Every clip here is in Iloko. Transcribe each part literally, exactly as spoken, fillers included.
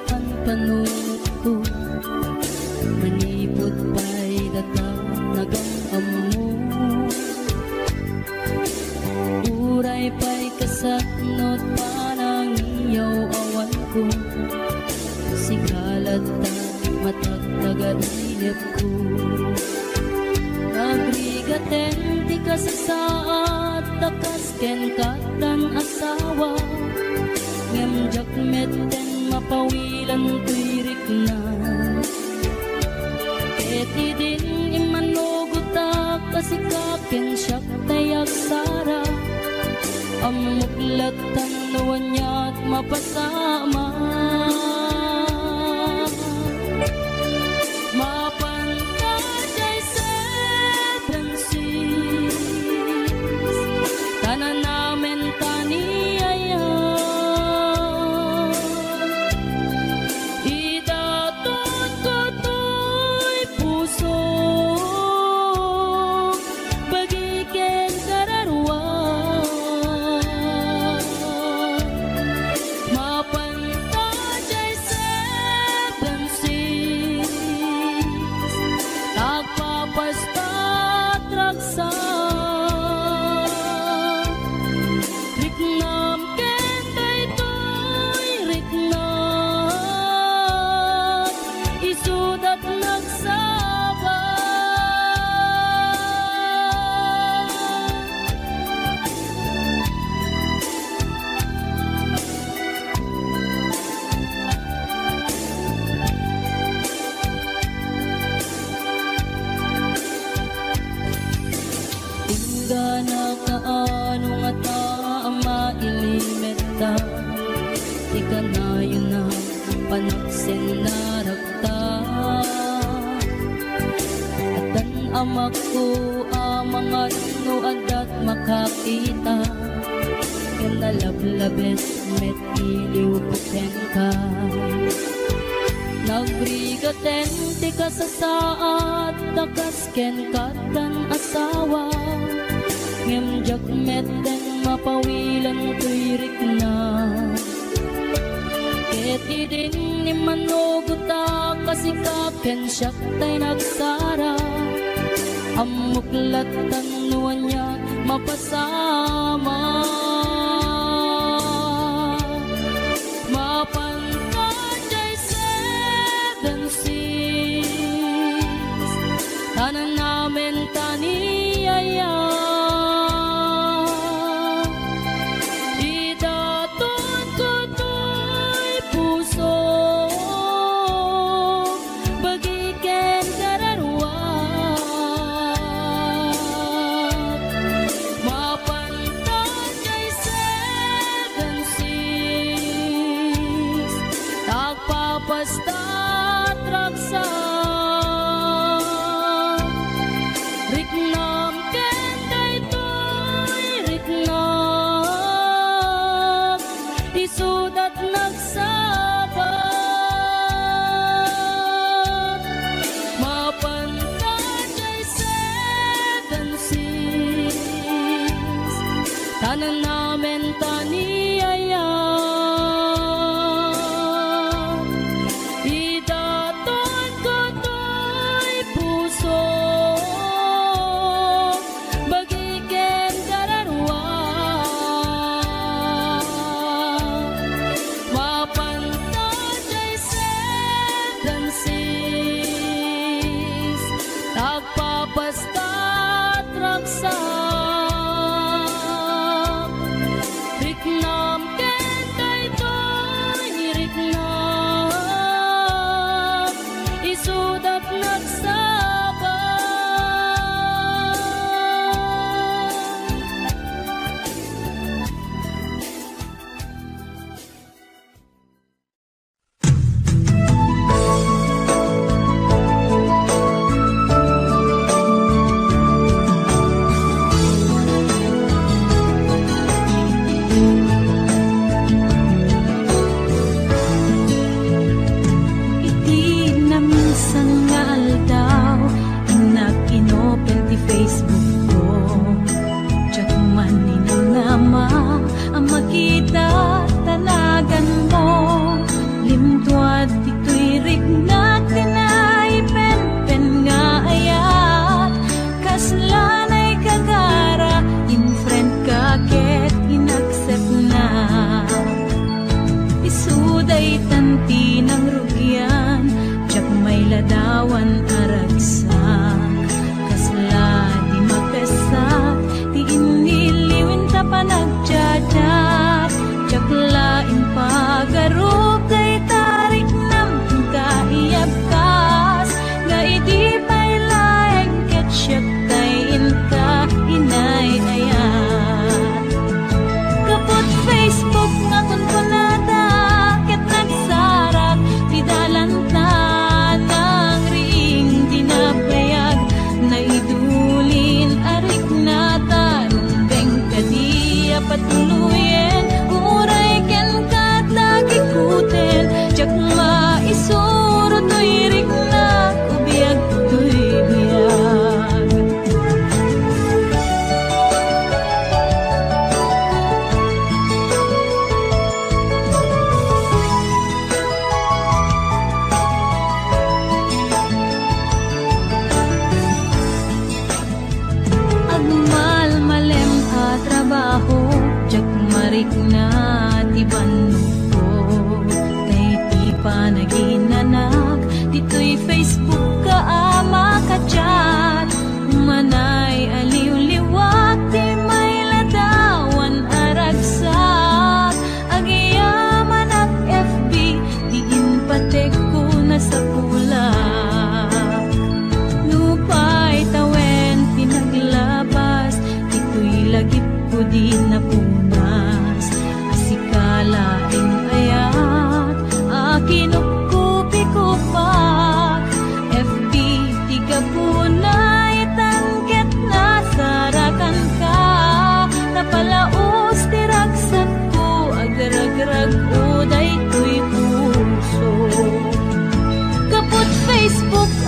panpanunotko, manipud pay data nagam-ammo. Uray pay kasano panangiyaw-awanko, sika latta matagtagainepko. Nagrigaten ti kasasaad ta kas kenka tan asawa, ngem diak metten mapawilan toy rikna. Ket idin immanugotak a sika ken siak tay agsara, ammok lattan no aniat mapasamak. Mapan ta jay seven six, tan anamen ta ni aya. Idatonko toy pusok, bagi ken kararua. Mapan ta jay seven six, agpapastat ragsak. Riknam ken daytoy riknam, isudat nagsaba. Inggana kaano ngata a mailimetta ti kanayon a panagsennarakta. Addan amakko a mangan no addat makakita, ken nalablabes met iliwko kenka. Nagrigaten ti kasasaad ta kas kenka tan asawa, ngem diak metten mapawilan toy rikna. Ket idin immanugotak a sika ken siak tay nagsara, ammok lattan no ania mapasamak. Mapan ta jay seven six, tan anamen ta ni aya. Idatonko toy pusok, bagi ken kararua. Mapan ta jay seven six, agpapastat ragsak. Riknam ken daytoy riknam, isudat nagsaba. Mapan ta jay seven six, tan anamen ta ni aya. Idatonko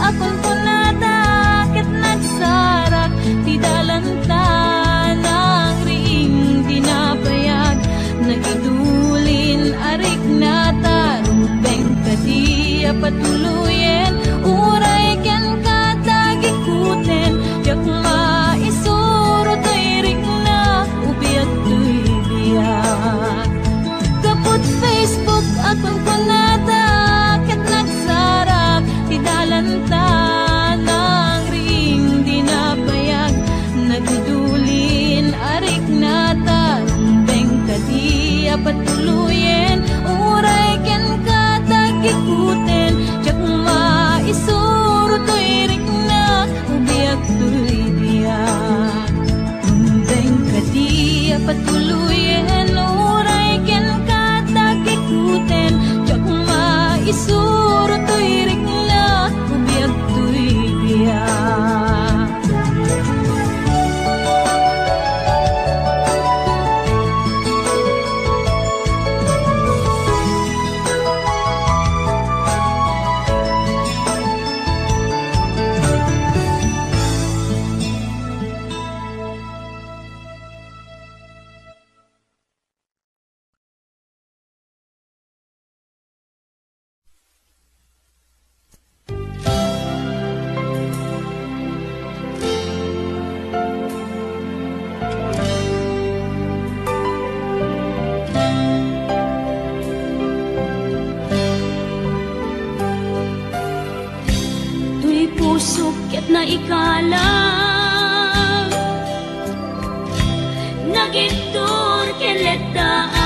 Kunkunada ket nagsarak ti dalanta, nangriing ti nabayag, nagidulin a riknata, rumbeng kadi a patuloyen, uray kenka tagikuten, diak maisuro toy rikna, ubiag toy biag. Kaput Facebook a kunkunada ket nagsarak ti dalanta, nangriing ti nabayag, nagidulin a riknata, rumbeng kadi a patuloyen, uray kenka tagikuten, diak maisuro toy rikna, ubiag toy biag. Rumbeng kadi a patuloyen, uray kenka tagikuten, diak maisuro toy rikna, ubiag toy biag. Toy pusok ket naikalang, nagibtur ken letdaan.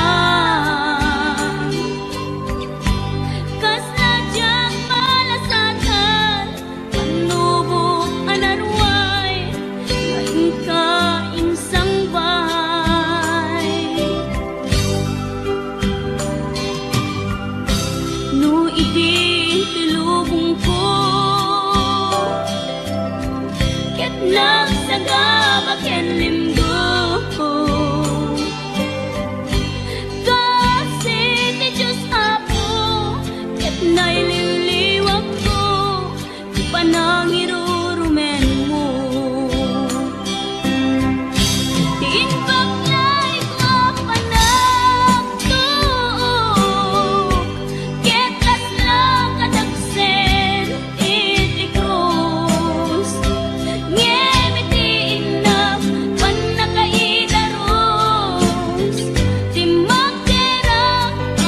Kasla diak malasatan, pannubok a naruay, nga inka insangbay. No idi ti lubongko ket nagsagaba ken limgo, kasi ti Dios, Apo, ket nailiwliwakko ti panangirurumenmo. Ti imbag nga isu a panagtuok, ket kasla kadagsen iti krus. Ngem iti innak pannakaidarus, ti magderak a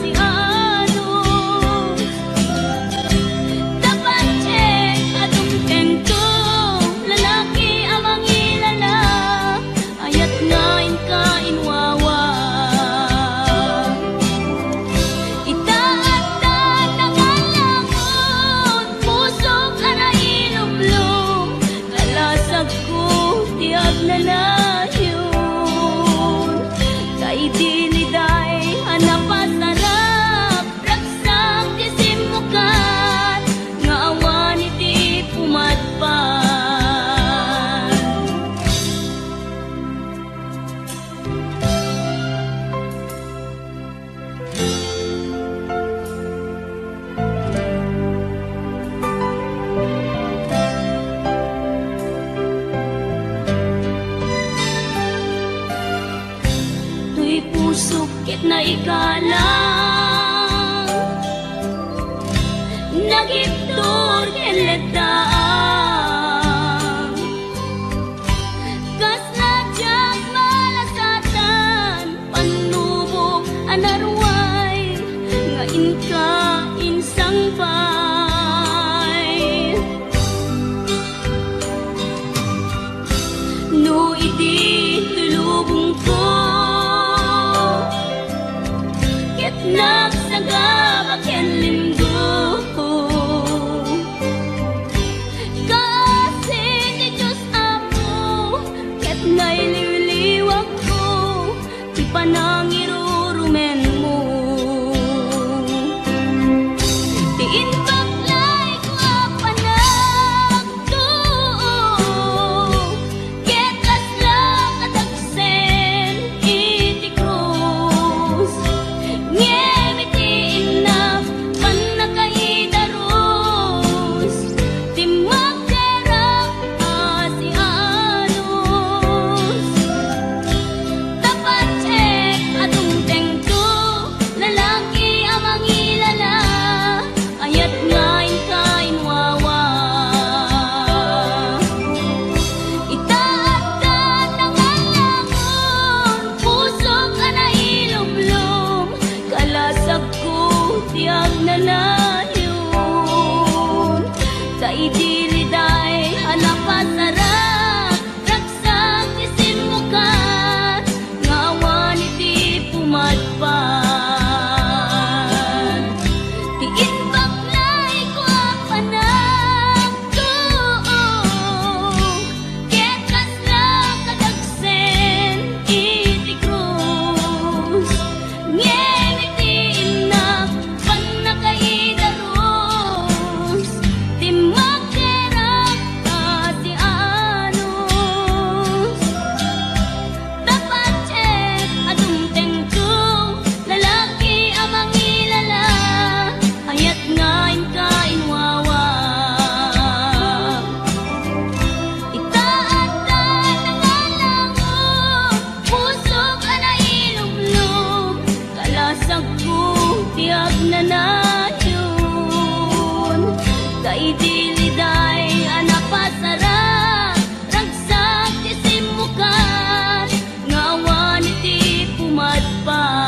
sianus. Tapatek a dumtengto, lalaki a mangilala, ayat nga inka inwawa. Ita adda nangalangon, pusok a nailumlom, kalasagko ti agnanayon. Ta idi ni Day a napasarap, ragsak ti simmukan nga awan iti pumadpad. Toy pusok ket naikalang, nagibtur ken letdaan. Kasla diak malasatan, pannubok a naruay, nga inka insangbay. No idi ti lubongko ket nagsagaba ken limgo, kasi ti Dios, Apo, ket nailiwliwakko ti panangirurumenmo. Ti imbag nga isu a panagtuok, ket kasla kadagsen iti krus. Ngem iti innak pannakaidarus, Nanayon, kaidiliday a napasara, ragsak ti simmukat, nga awan iti pumadpad.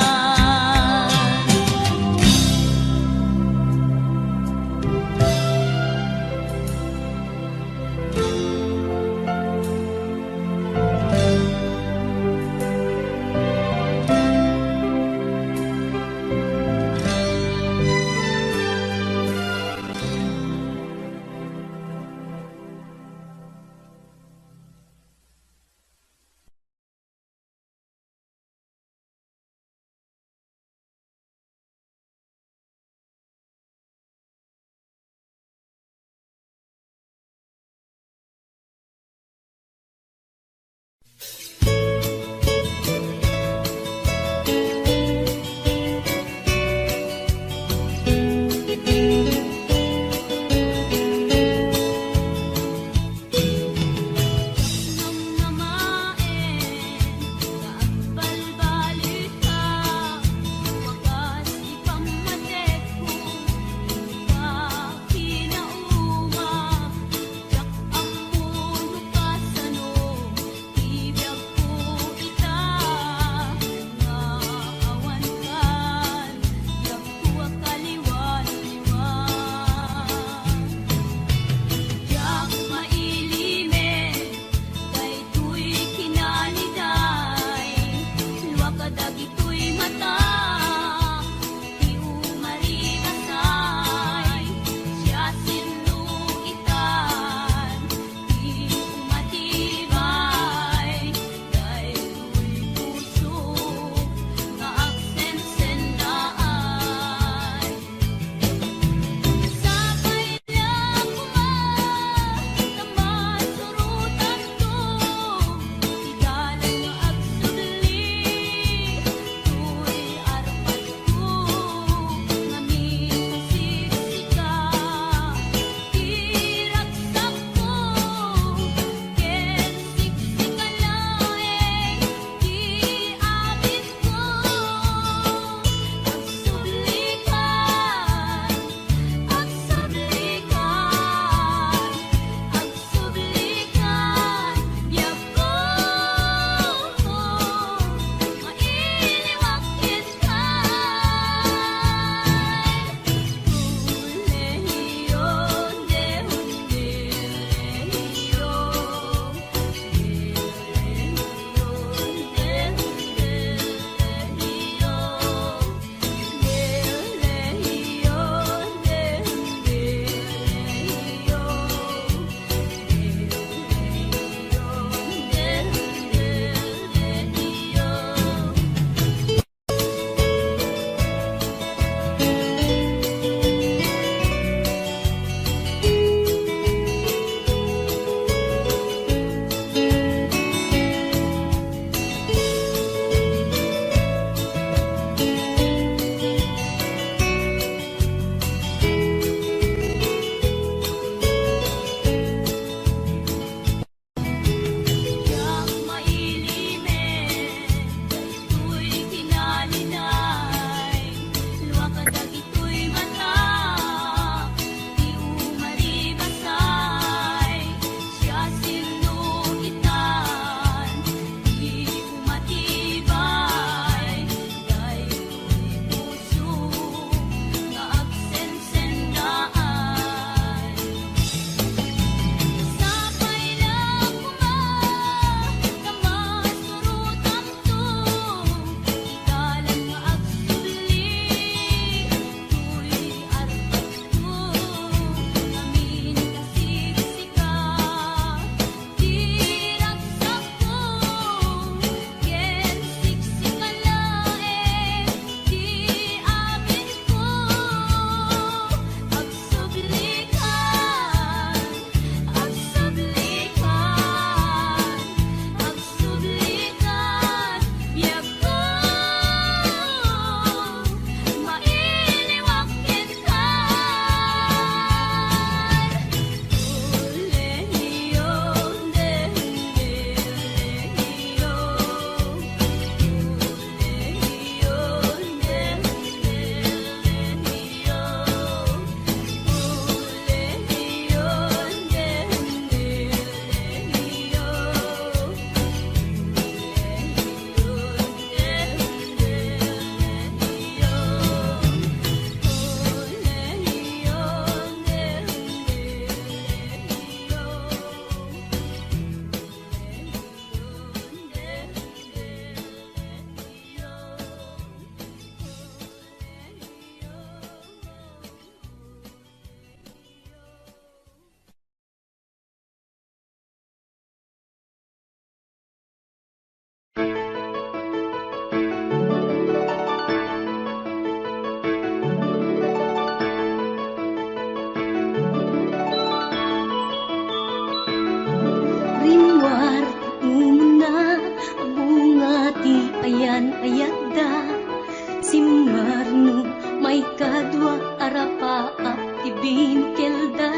Dua a rapaap ti binukilda,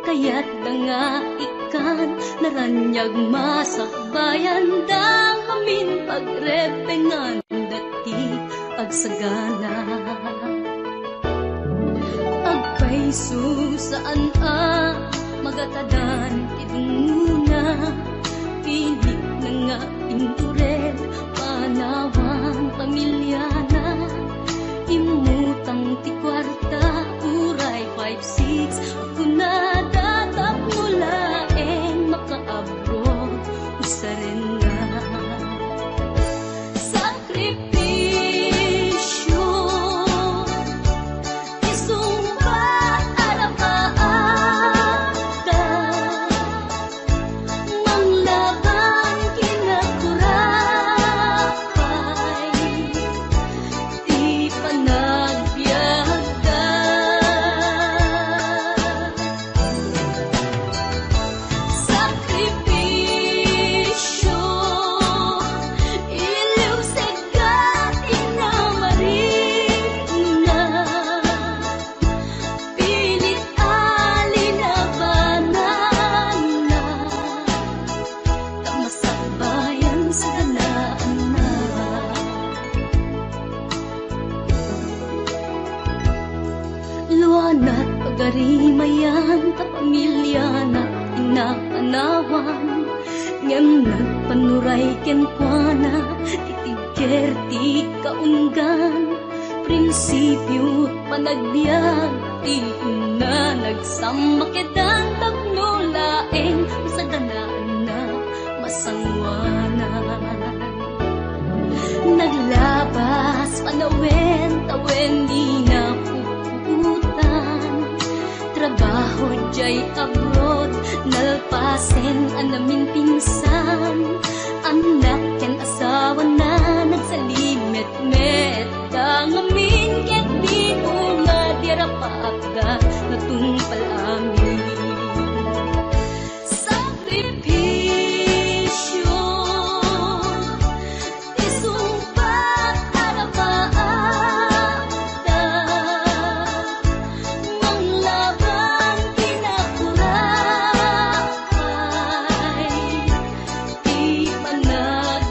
kayatda nga ikkan, naraniag masakbayan da ngamin, pagrebbenganda ti agsagana. Agpayso saan a magatadan ti dungngona, pinitna nga intured panawan pamiliana. Immutang ti kuarta, uray five six, kunada tapno laeng makaabroad, usarenna. Sakripisio, isungbat a rapaapda, manglaban ken agturapay ti panagbiagda. Sakripisio, iliwsegda ti namarikna. Pilit a linabananna, ta masakbayan saganaanna. Luanat pagarimayan ta pamiliana ti napanawan, ngem nagpanuray kenkuana ti tigger ti kaunggan. Prinsipio panagbiag ti inna, nagsammakedan tapno laeng masaganaanna, masangoanan. Naglabas panawen, tawen di napuputan. Trabaho jay abroad, nalpasen a naminpinsan. Annak ken asawana, nagsalimetmet da ngamin ket binunga ti rapaapda, natungpal amin. Sakripisio, isungbat a rapaapda, manglaban ken agturapay ti panag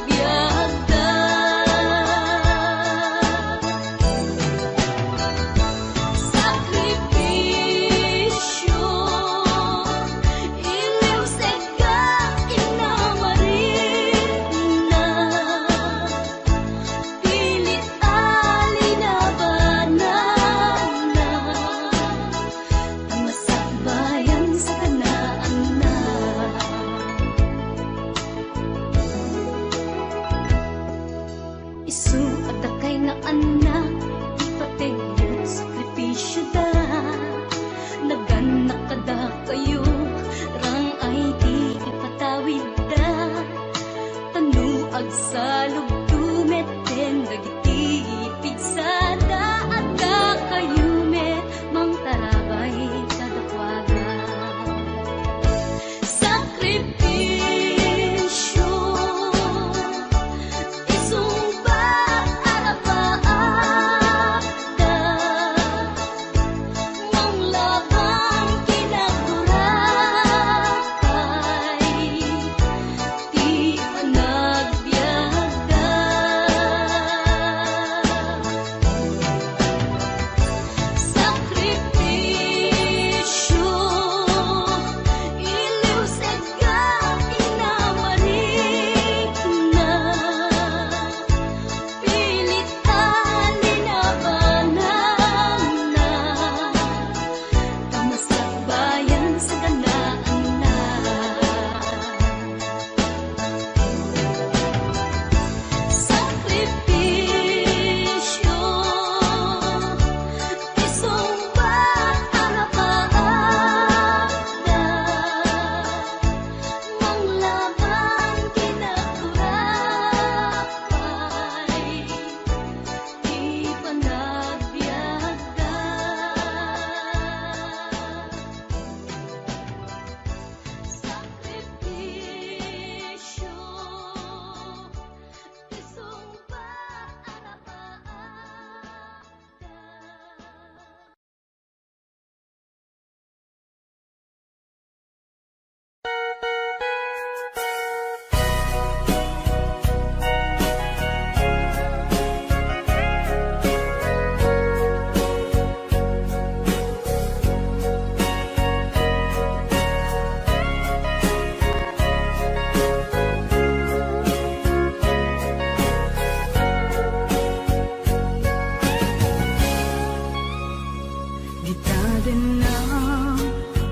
Ita denna,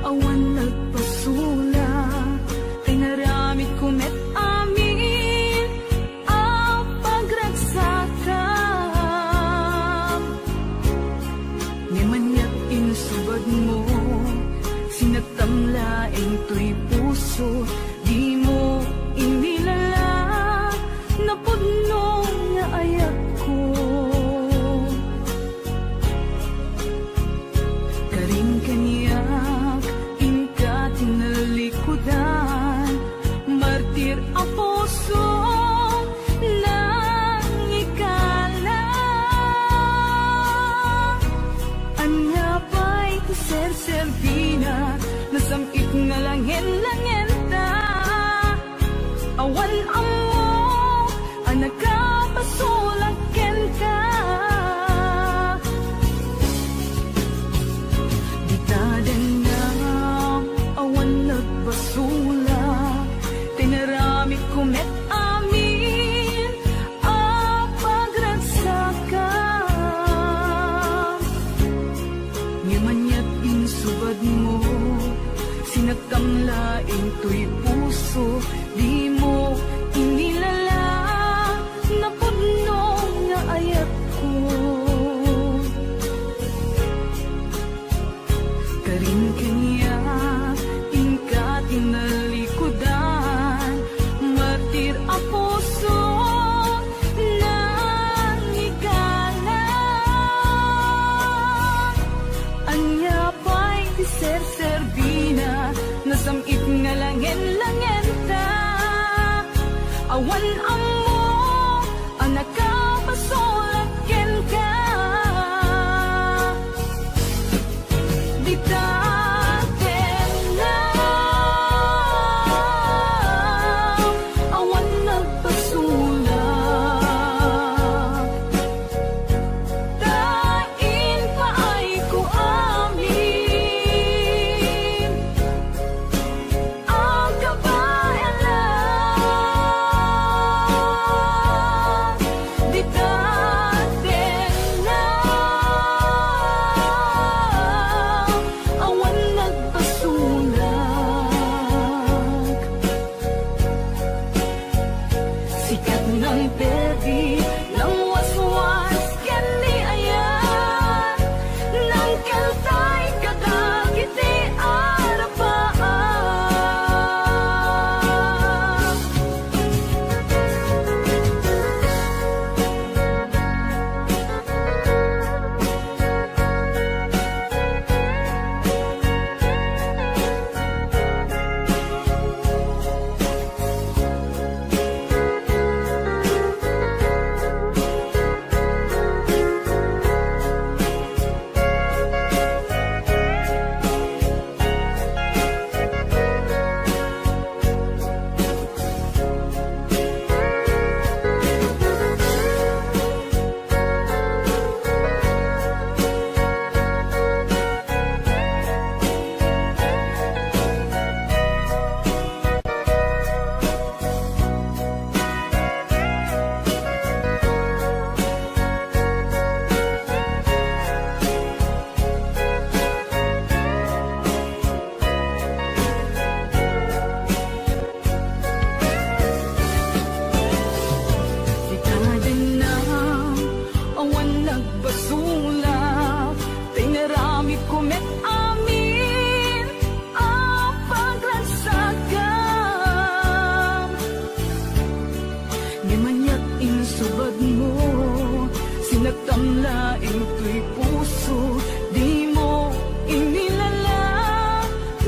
awan nagpasulak, inaramidko met amin a pagragsakam. Ngem aniat insubadmo, sinaktam laeng toy puso, dimo inilala, napudno nga ayatko. Karin kaniak, inka tinalikudan, martir a puso, nangikala. Ania pay ti serserbina, nasam-it nga langen-langenta. Awan ammok a nakapasulak kenka. Dita denna, awan nagpasulak, tinaramidko met amin a pagragsakam. Ngem aniat insubadmo, sinaktam laeng toy puso, dimo inilala, napudno nga ayatko. Karin kaniak, inka tinalikudan, martir a puso, nangikala. Ania pay ti serserbina, nasam-it nga langen-langenta. Awan ammok a nakapasulak kenka. Dita denna, awan nagpasulak. Ta impaayko amin a kabaelan. Dita denna, awan nagpasulak. Sikat nang perdi, nang waswas ken ni ayan, nang kaltay kadagiti arapaam. Ita denna, awan nagpasulak, ta inaramidko met amin a pagragsakam. Ngem aniat insubadmo, sinaktam laeng toy puso, dimo inilala,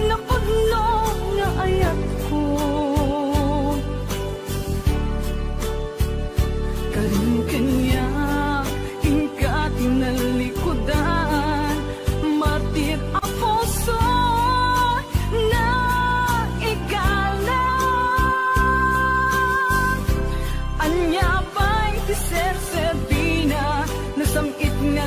napudno nga ayatko. Karin kaniak, inka tinalikudan, martir a puso, naigalang. Ania pay ti serserbina, nasam-it nga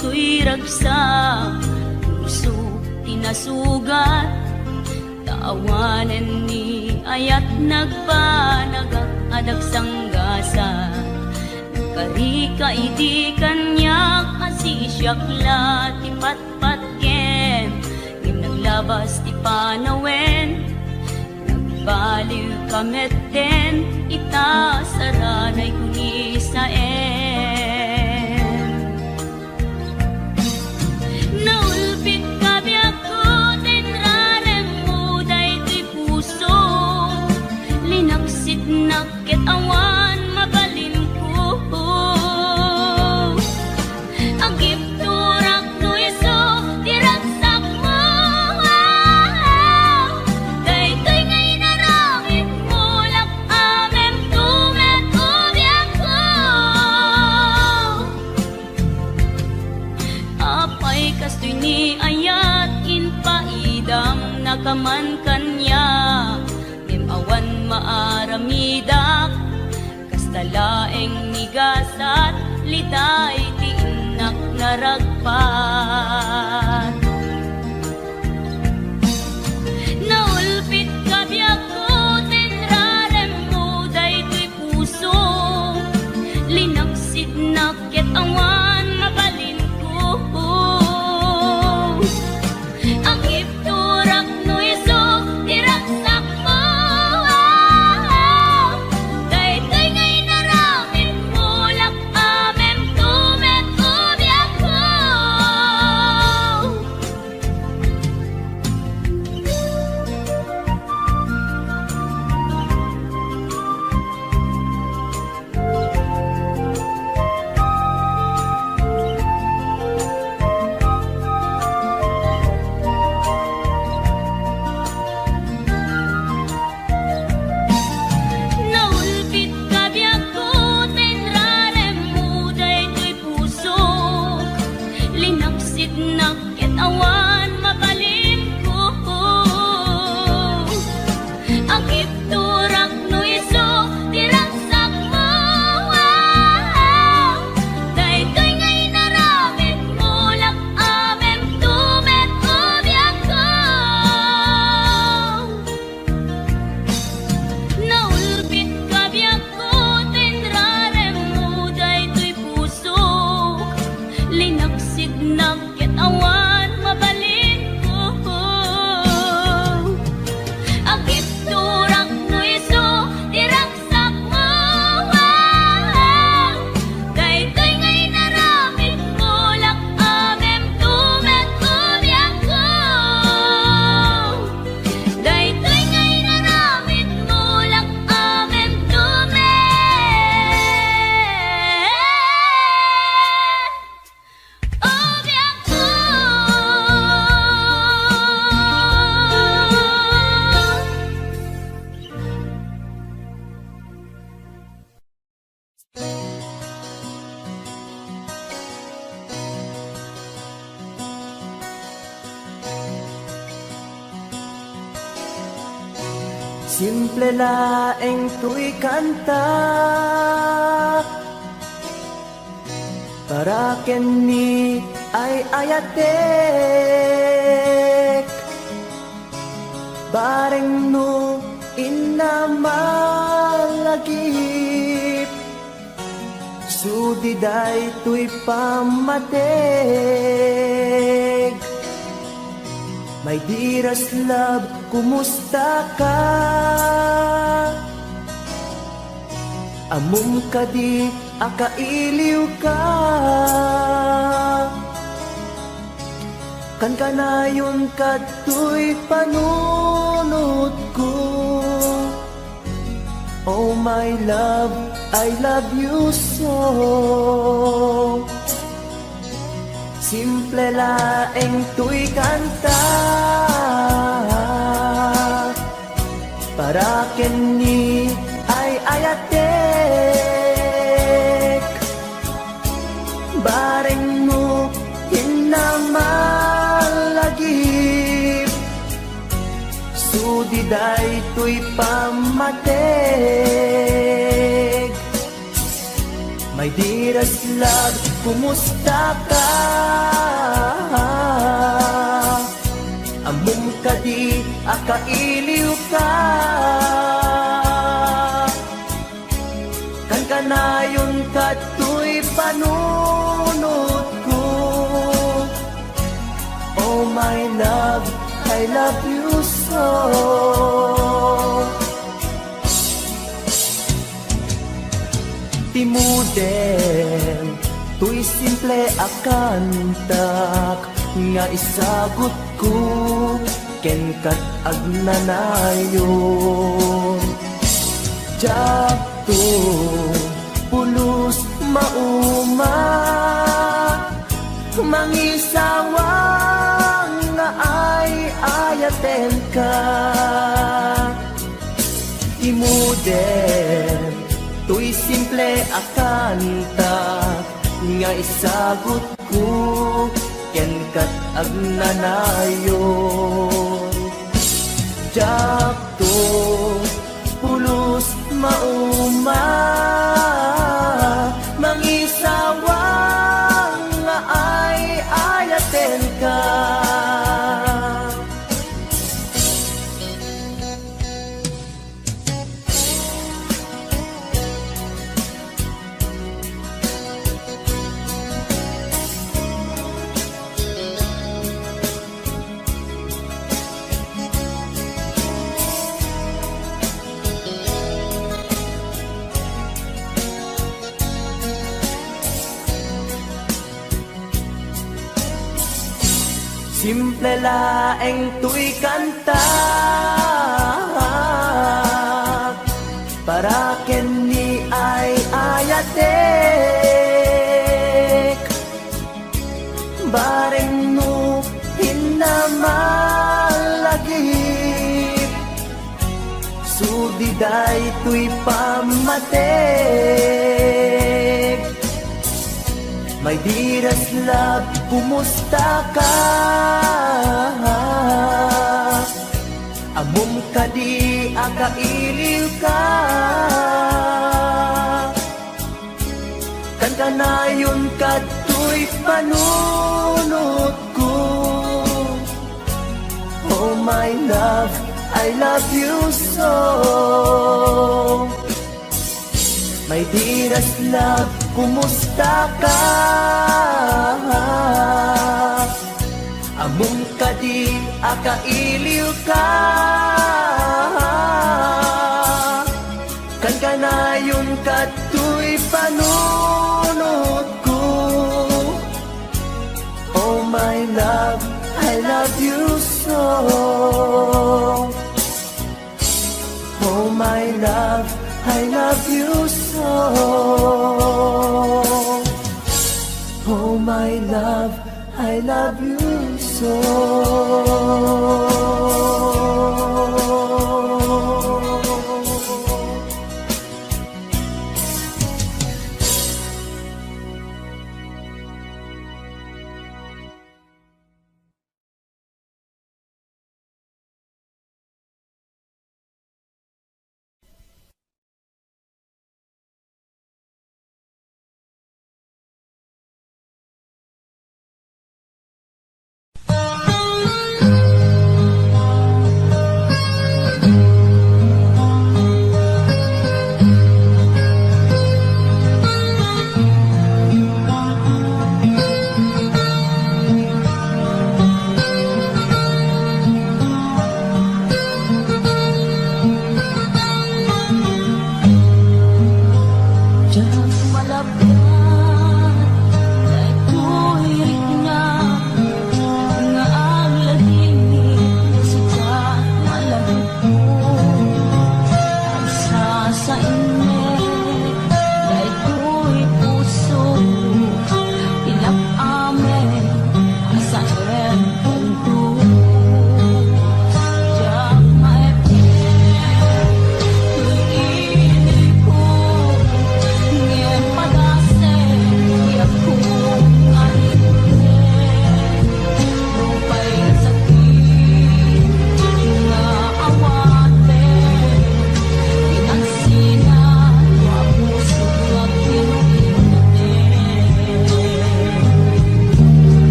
Toy ragsak, puso ti nasugat, ta awanen ni ayat nagbanagak a dagsanggasat. Nagkarika idi kaniak a sisiak la ti patpatgen, ngem naglabas ti panawen. Nagbaliwka met den ita saranay kunisaen. Naulpitka biagko ta inraremmo daytoy puso. Linaksitnak ket awan mabalinko. Agibturak no isu ti ragsakmo. Daytoy nga inaramidmo, lak-amemto met ubiakko. Apay kastoy ni ayat, impaidamnaka man kaniak, ngem awan maaramidak. Kasta laeng ni gasat, liday ti innak naragpat. Naulpitka biagko ta inraremmo daytoy puso. Linaksidnak ket awan mabalinko. Agibturak no isu ti ragsakmo. Daytoy nga inaramidmo, lak-amemto met ubiakko. Naulpitka biagko ta inraremmo daytoy pusok. Linaksidnak ket awan mabalinko. Agibturak no isu ti ragsakmo. Daytoy nga inaramidmo, lak-amemto met ubiakko. Naulpitka biagko ta inraremmo daytoy pusok. Linaksidnak ket awan mabalinko. Agibturak no isu ti ragsakmo. Daytoy nga inaramidmo, lak-amemto met ubiakko. Daytoy nga inaramidmo, lak-amemto met ubiakko. Simple laeng toy kanta para ken ni ay-ayatek. Bareng no inna malagip, sudi daytoy pammateg. My dearest love, kumusta ka? Ammom kadi a kailiwka? Kankanayon kadtoy panunotko. Oh my love, I love you so. Simple laeng toy kanta para ken ni ay-ayatek. Bareng no inna malagip, sudi daytoy pammateg. My dearest love, Kumusta ka? Ammom kadi a kailiwka? Kankanayon kadtoy panunotko. Oh my love, I love you so. Ti modem toy simple a kantak nga isagutko ken kat agnanayon. Diakto pulos mauma, mangisawang nga ay-ayatenka. Ti modem toy simple a kanta nga isagutko ken kat agnanayon. Diakto pulos mauma, mangisawang nga ay-ayatenka. Simple laeng toy kanta para ken ni ay-ayatek. Bareng no pinnamallagip, sudi daytoy pammateg. My dearest love, kumusta ka? Ammom kadi a kailiwka? Kankanayon kadtoy panunotko. Oh my love, I love you so. My dearest love, kumusta ka? Ammom kadi a kailiwka? Kankanayon kadtoy panunotko. Oh my love, I love you so. Oh my love, I love you so. Oh my love, I love you so.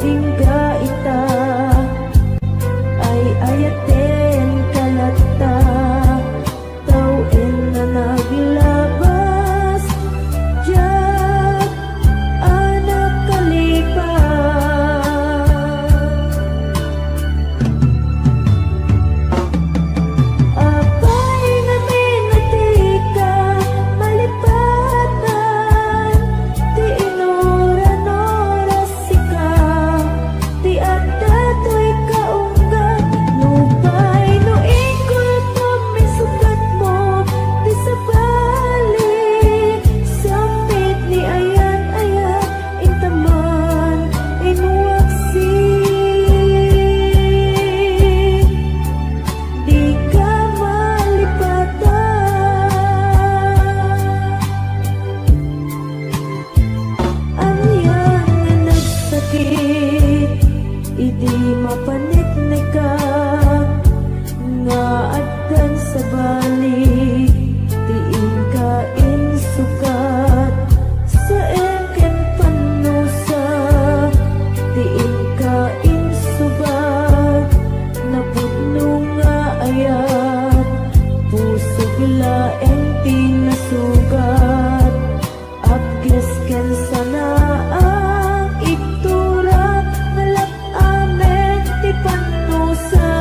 Ingga ita, ay-ayatenka latta, tawen a naglabas, diak a nakalipas. Apay ngamin a dika malipatan ti inuran-oras sika, ti adda toy kaunggat. Nupay no inkulpam, insukatmo ti sabali, sampit ni ayat-ayat, intaman, inwaksi. Dika malipatan. Anian nga nagsakit idi mapanekneka, nga addan sabali ti inka insukat, saem ken pannusa ti inka insubat, napudno nga ayat, pusok laeng ti nasugat, apges ken sanaang igtura, nalap-amen ti pannusa.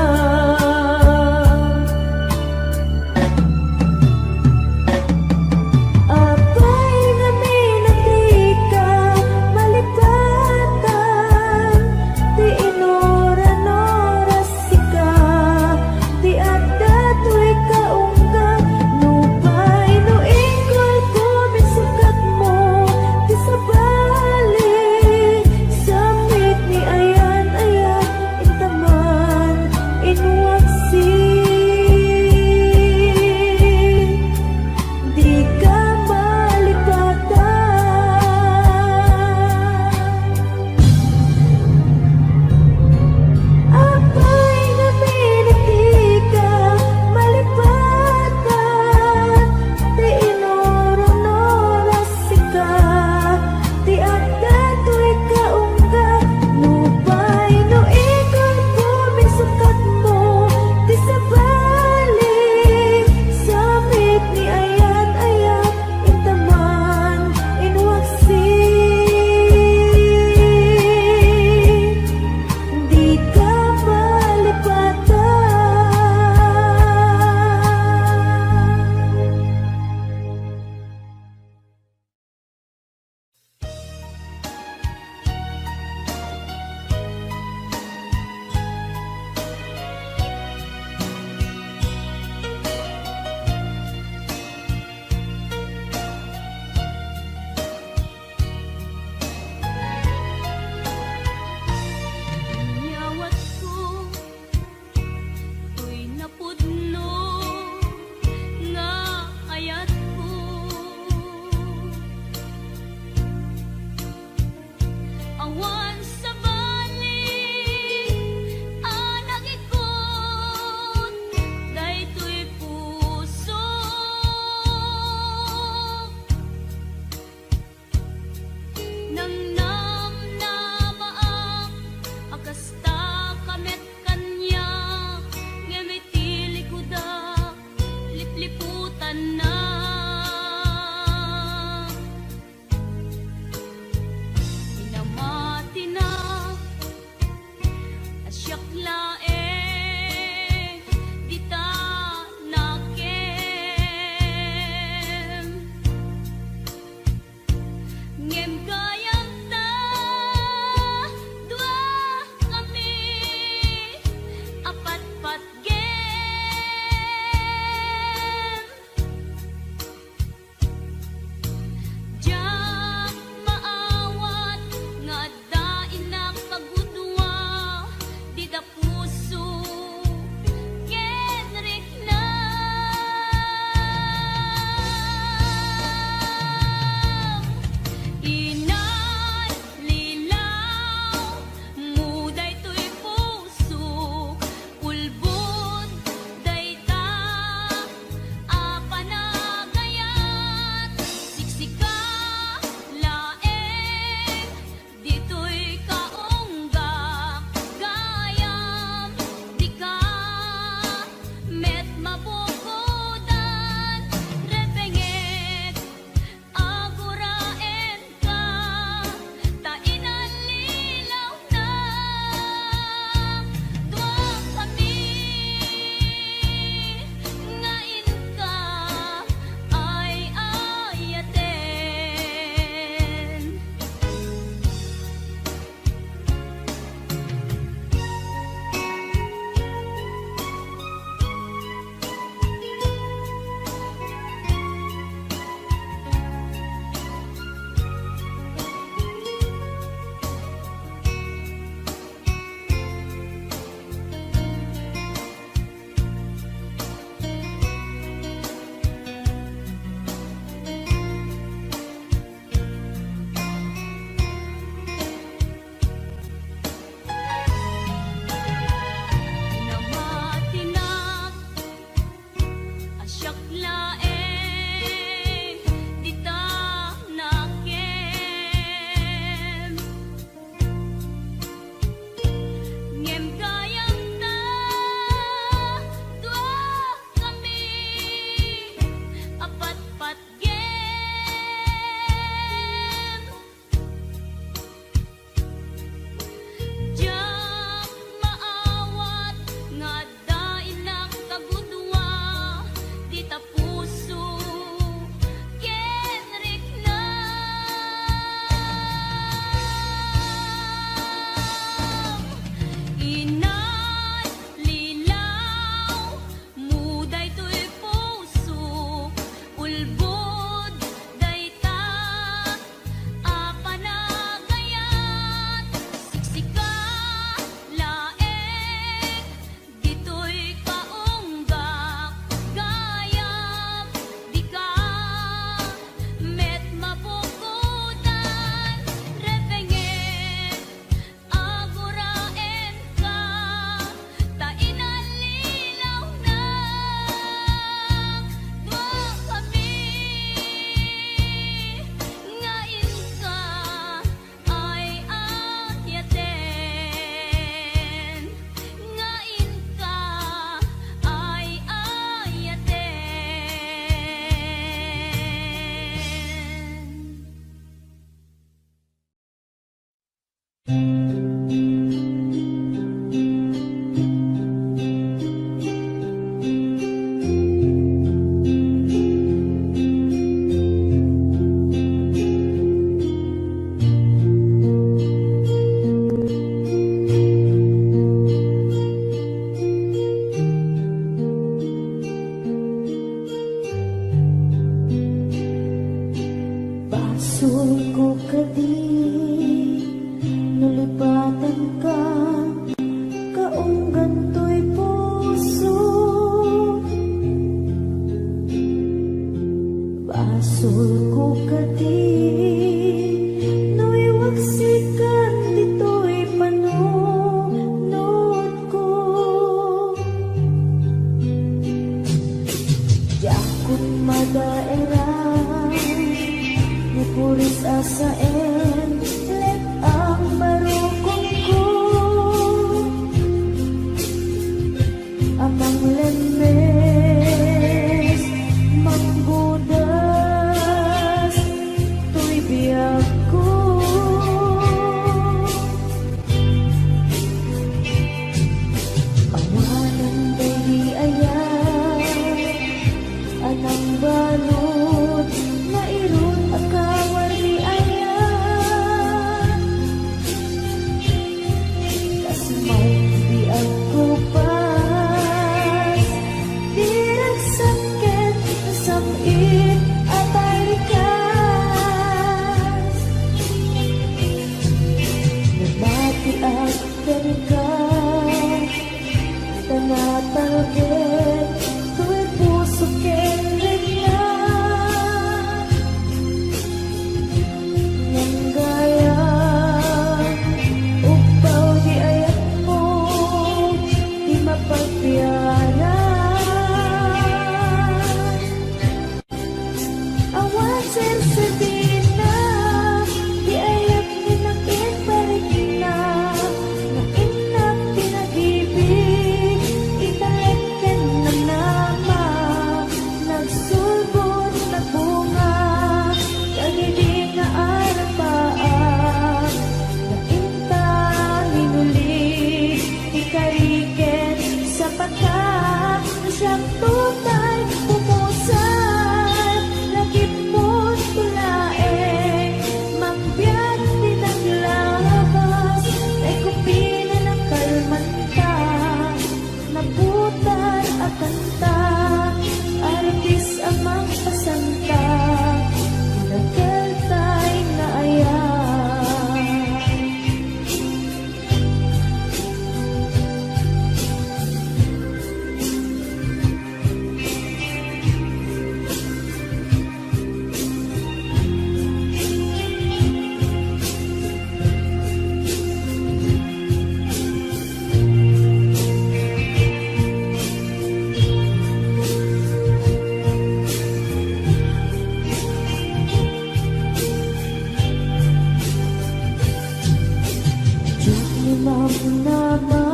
Namnama,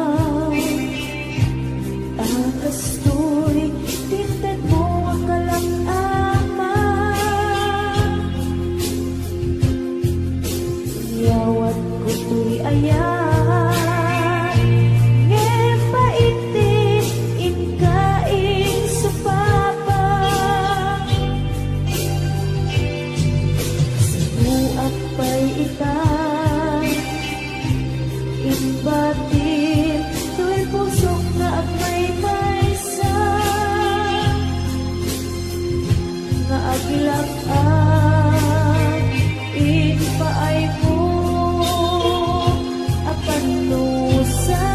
a kastoy ti intedmo a kalak-ama. Yawatko toy ayat, ngem pait ti inka insupapa. Sapuak pay ita, imbatin toy pusok nga agmaymaysa, nga aglak-am impaaymo a pannusa.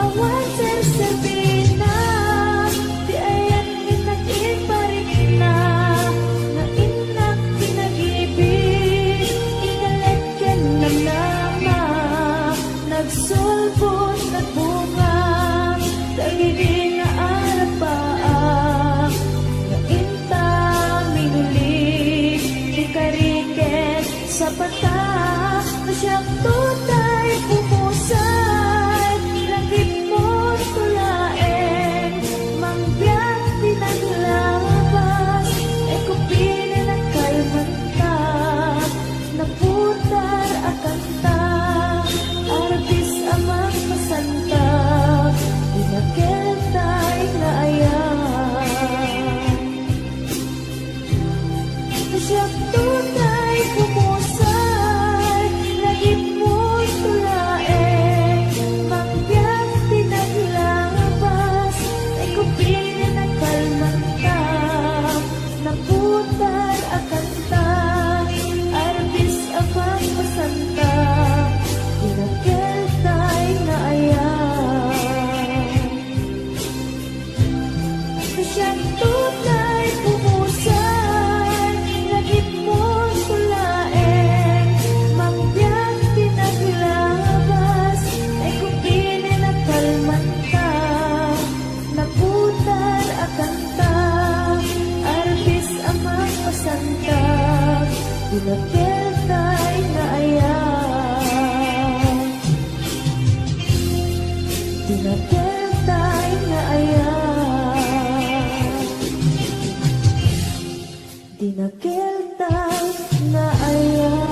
Awan serserbina ti ayan nga nag-iparikna, nga innak ti nagibin, ingalet ken namnama, nagsulbod, nagbunga, dagidi nga arapaak, nga inta minuli ti kari ken sapata, no siak toy pumusay, langipmo to laeng, mangbiag ti naglabas, ekupinen a kalmanta, naputar a kanta, arbis a mangpasanta, dinakel tay nga ayat. Siak toy pumusay, langipmo to laeng, mangbiag ti naglabas, ekupinen a kalmanta, naputar a kanta, arbis a mangpasanta, dinakel tay nga ayat. Siak toy pumusay, langipmo to laeng, mangbiag ti naglabas, ekupinen a kalmanta, naputar a kanta, arbis a mangpasanta, dinakel tay nga ayat. Dinakel tay nga ayat. Dinakel tay nga ayat.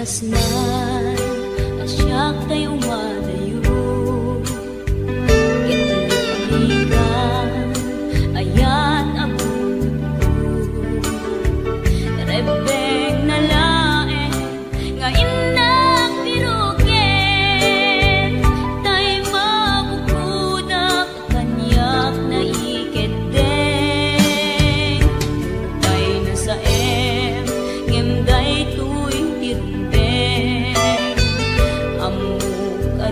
Snan a siak tayo madayo. Ket liklikan, ayat a bukod. Rebbengna laeng nga innak piruken, tay mabukodak kaniak naikeddeng. Tay nasaem, ngem daytoy ti rumbeng. Ammok a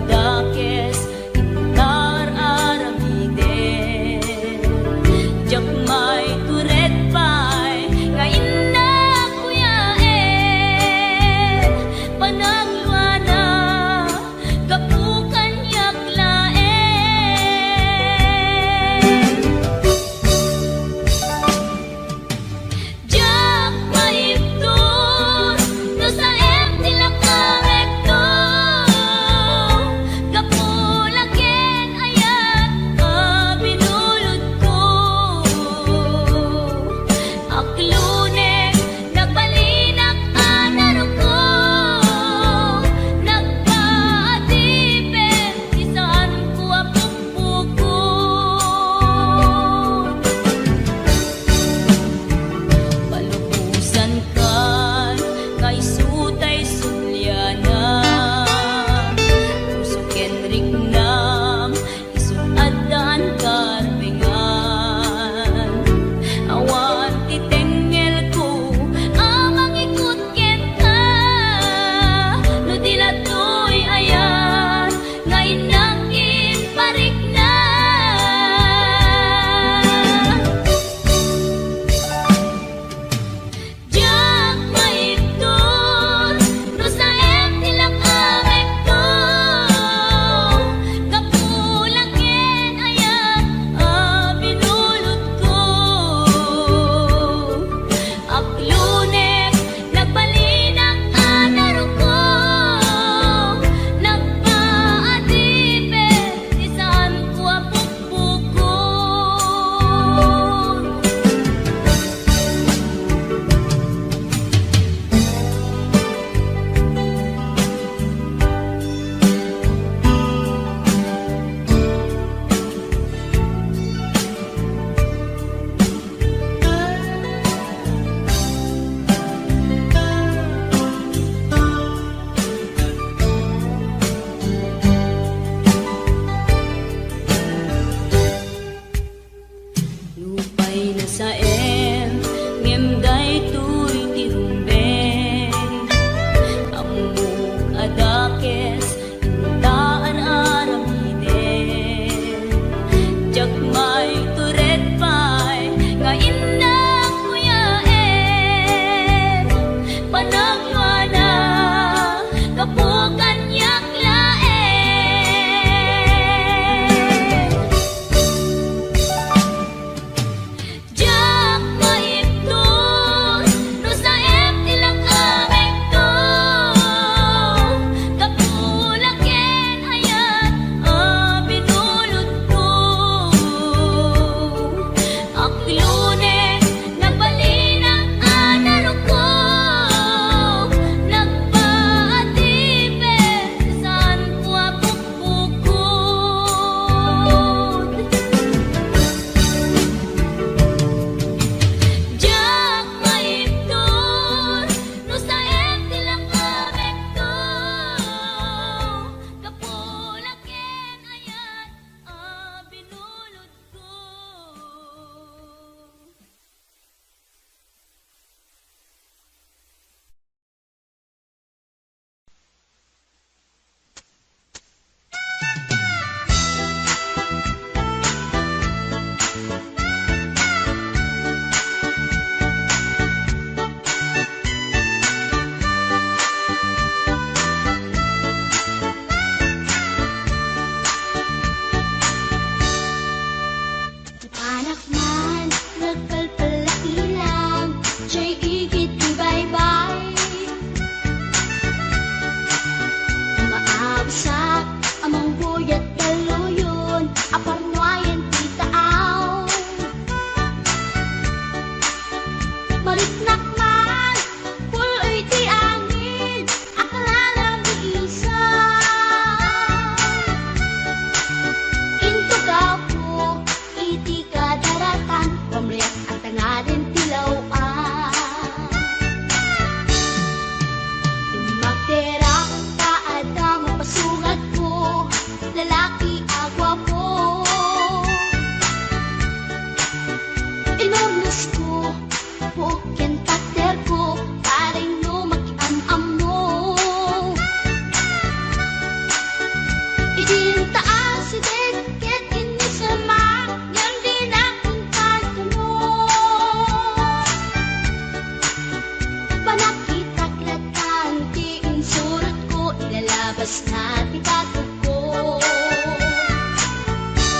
Kas na ti patudko.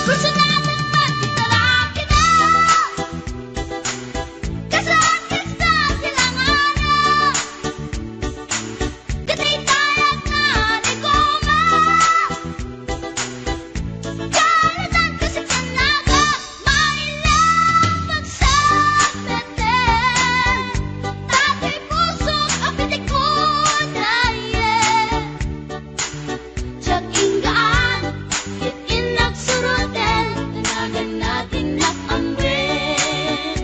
Personalan met ti talakida. Kasla kasta ti langana. Kadaytay a naligoma. Karitan kasi kanaga. Maila pagsapeten. Datoy pusok a pitik mo dayen. Diak inggaan, ket innak suroten, tanagan na ti innak amwen.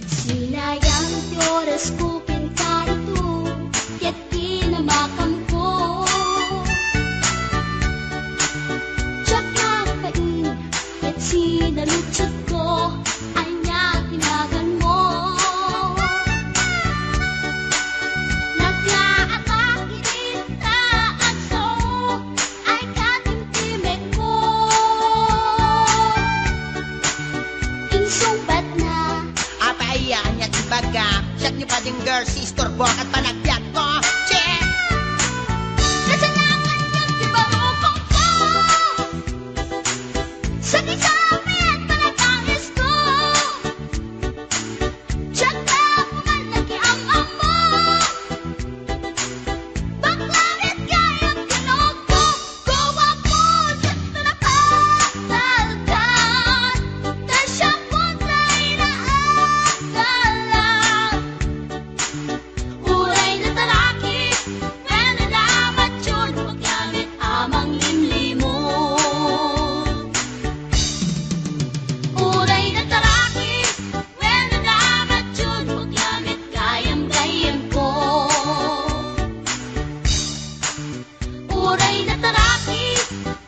Sinayang ti orasko ken karito, ket kinamakamko. Diak agbain, ket sinaludsodko, ania ti naganmo? Nagkaatak iti taadso, ay katimtimekko. Insungbatna. Apay, ania ti ibagam? Siak ni Pading Girl, si istorbo ket panagbiagko. Che! Kasanakan ket ti barukongko. Sakit sa amin, panagtangisko. Diak na puman nakiam-ammo. Bakla met gayam kinugko, guwapon ket napatalkan, ta siak met ti inaagalan. Uray natalaki, wenno namatyon, bakla met a manglimlimon. Uray natalaki, wenno namatyon, bakla met gayam-gayamko. Uray natalaki,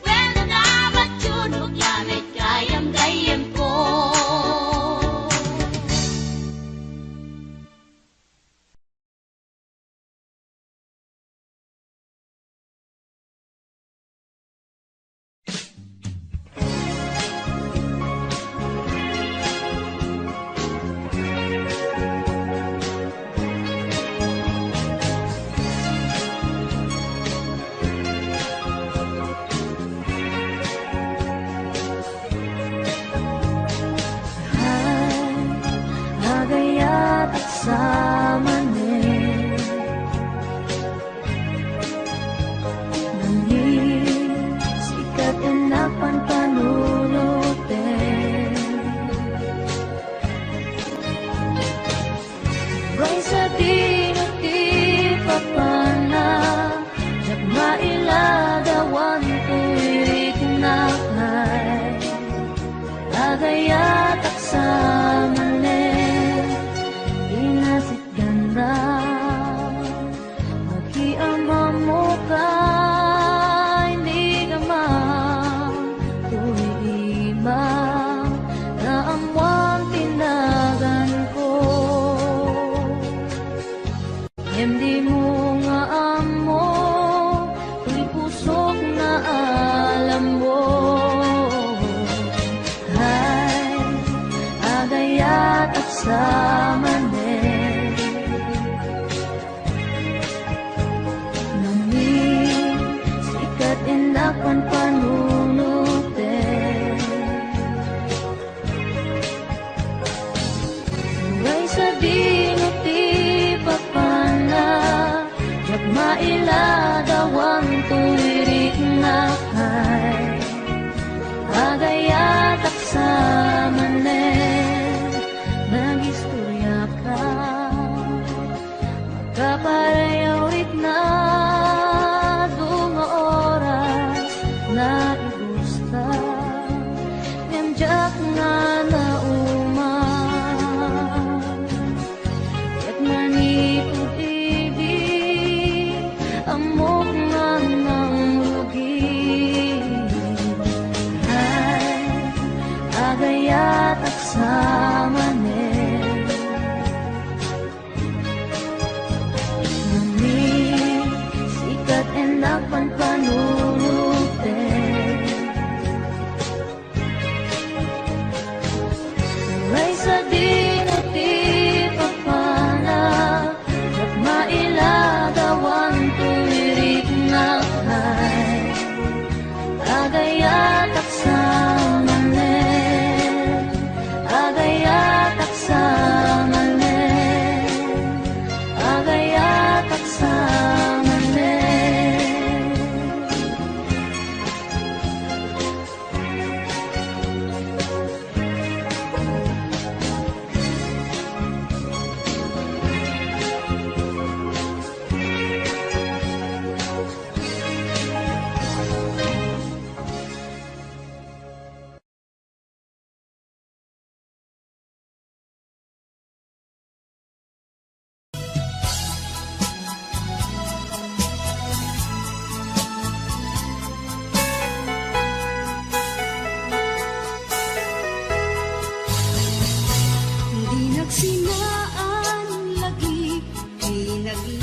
wenno namatyon, bakla met gayam-gayamko. Ay, agayatak sa manen. Nangis, ikat innak panpanunoten. Uray sadino ti papanna, diak mailadawan toy riknak ay agayatak sa manen. Inasitganra, makiamammo ka, inigam toy ima, naammoan ti naganko. Ngem dimo nga ammo toy pusok nga alammo. Ay, agayatak sa manen. Nangis, ikat innak panpanunoten. Uray sadino ti papanna, diak mailadawan toy riknak ay agayatak sa manen. Nagistorya Sinaan lagi ti nag-